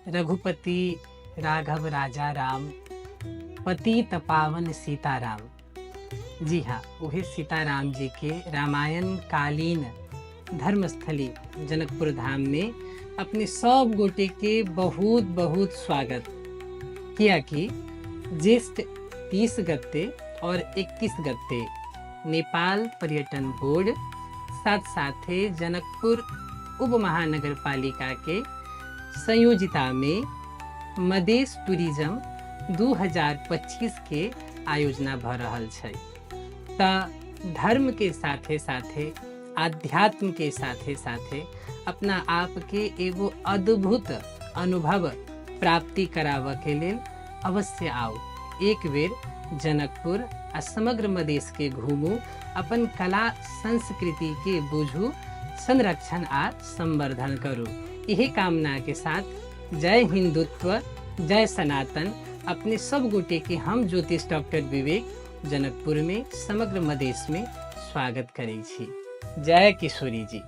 रघुपति राघव राजा राम, पतित पावन सीताराम। जी हाँ, उहे सीताराम जी के रामायण कालीन धर्मस्थली जनकपुर धाम में अपने सब गोटे के बहुत बहुत स्वागत। कियाकि ज्येष्ठ 30 गते और 31 गते नेपाल पर्यटन बोर्ड साथ साथे जनकपुर उप महानगरपालिका के संयोजिता में मधेश टूरिज्म 2025 के आयोजना भ रहल छै। त धर्म के साथे साथे आध्यात्म के साथे साथे अपना आप के एगो अद्भुत अनुभव प्राप्ति कराबऽ के लेल अवश्य आउ। एक बेर जनकपुर आ समग्र मधेश के घूमू, अपन कला संस्कृति के बुझू, संरक्षण आ संवर्धन करू। यही कामना के साथ जय हिंदुत्व, जय सनातन। अपने सब गोटे के हम ज्योतिष डॉक्टर विवेक जनकपुर में समग्र मधेश में स्वागत करै छी। जय किशोरी जी।